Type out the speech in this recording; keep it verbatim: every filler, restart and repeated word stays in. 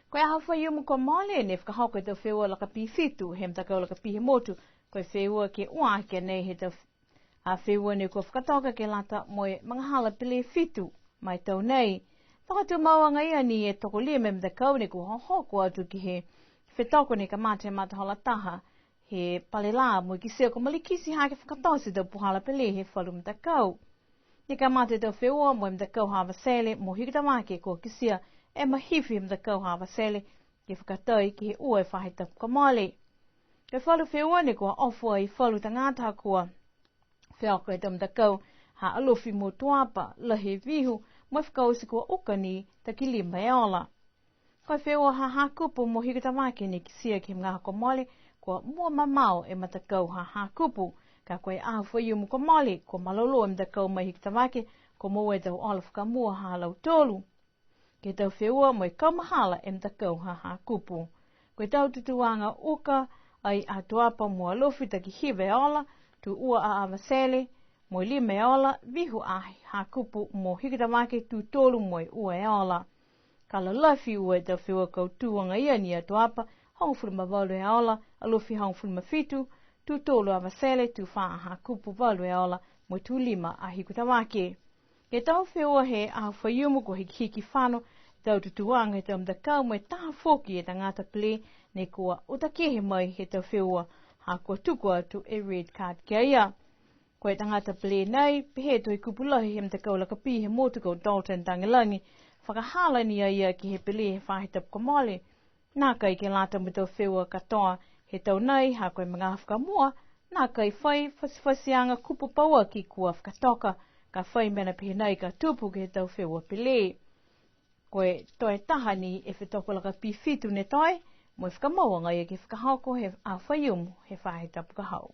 Ko e aho Faiumu kua mole ne fakahoko e tau feua lakapī fitu he matakau lakapī he motu. Ko e feua ke ua aki nei he tau a feua ne kua fakatoka ke lata mo e magahala pele fitu ma e tau nei. Fakatumau agaia ni e tokolima e matakau ne kua hohoko atu ke he fetoko ne kamata he matahola taha he pale lā mo e kitia kua malikiti hake fakatote e tau puhala pele he falu matakau. Ne kamata e tau feua mo e matakau ha Avatele mo Hikutavake, kua kitia e mahifi he matakau ha Avatele ke fakatai ke he ua e faahi tapu kua mole. Ko e falu feua ne kua ofo ai falu tagata ha kua feoka e tau matakau ha Alofi mo Tuapa, lahi e vihu, mo e fakaoti kua uka ni takilima e ola. Ko e feua ha Hakupu mo Hikutavake ne kitia ke he magaaho kua mole, kua mua mamao e matakau ha Hakupu. Ka ko e aho Faiumu kua mole, kua malolō e matakau mai Hikutavake, kua moua e tau ola fakamua ha lautolu ke he tau feua mo e kaumahala e matakau ha Hakupu. Ko e tau tutūaga uka ai a Tuapa mo Alofi takihiva e ola, tū ua a Avatele mo e lima e ola, vihu a Hakupu mo Hikutavake, tū tolu mo e ua e ola. Ka lalafi ua e tau feua kautū agaia ni a Tuapa, hogofulu ma valu e ola, Alofi hogofulu ma fitu, tū tolu a Avatele, tū fā a Hakupu, valu e ola, mo e tū lima a Hikutavake. Ke he tau feua he aho Faiumu kua hikihiki fano e tau tutūaga he tau matakau mo e taha foki e tagata pele ne kua uta kehe mai he tau feua ha kua tuku atu e red card ki a ia. Ko e tagata pele nei, pehē e Tohikupu Lahi he matakau lakapī he motu ko Dalton Tagelagi, fakahala ni a ia ke he pele he faahi tapu kua mole. Nākai ke lata mo e tau feua katoa he tau nei, ha ko e magaaho fakamua, nākai fai fatifatiaga kupu pauaki kua fakatoka, ka fai mena pehē nai ka tupu ke he tau feua pele. Ko e toe taha ni e fetoko lakapī fitu ne toe, mo e fakamau agaia ke fakahoko he aho Faiumu he faahi tapu ka hau.